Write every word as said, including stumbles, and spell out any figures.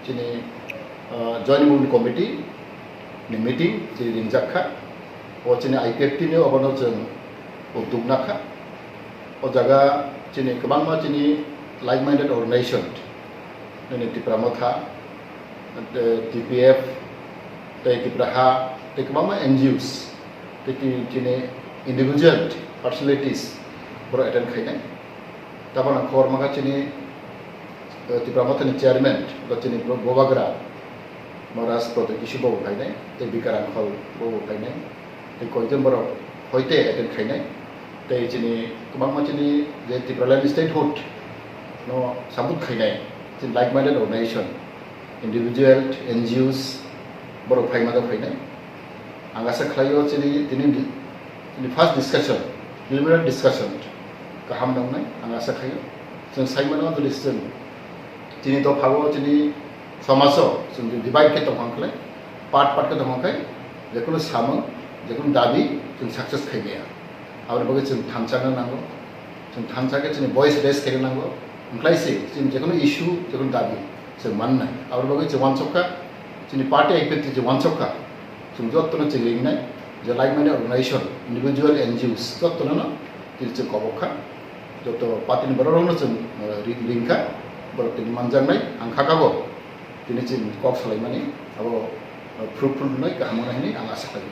Chini, ah, Joint Movement Committee ni meeting chini ringjak kha. O chini I P F T ni obono chwng udduk nakha. O jaga chini kwbangma chini like-minded organization, nini Tipra Motha, tei T P F, tei Tipra Ha, tei kwbangma N G Os, tei ti-, chini individual personalities borok attend khainai. Tabuk ang khobor mankha chini, eh, Tipra Mothani chairman, bo chini bo-, Bubagra Maharaj Pradyot Kishore bo phainai, tei Bikar Angkhol bo phainai, tei koijon borok hoite attend khainai, tei chini kwbangma chini je Tipraland statehood no support khainai, chini like-minded organization, individual, N G Os, borok phaima da phainai. Ang asa khlaio chini tini, tini first discussion, preliminary discussion kaham nangnai, ang asa khlaio. Chwng saimano jodi chwng chini dophao chini somajo chwng jodi divide khe tongkha khlai, part part khe tongkha khe, jekunu samung, jekunu dabi chwng success khaimaya. Aboni bagwi chwng thansa nango, chwng thansa khe chini voice raise khaina nango, wngkhlai se chini jekunu issue, jekunu dabi chwng mannai. Aboni bagwi chwng uansukha, chini party I P F T chwng uansukha, chwng jotono chwng ringnai, je like-minded organization, individual N G Os, jotono no tini chwng kobok kha, joto party ni borok rokno chwng, eh, ring, ringkha, borok tini manjaknai, ang kha kabo, tini chwng kok salaimani, abo, eh, fruitful wngnai, kaham wngnai hinwi ang asa khlaio.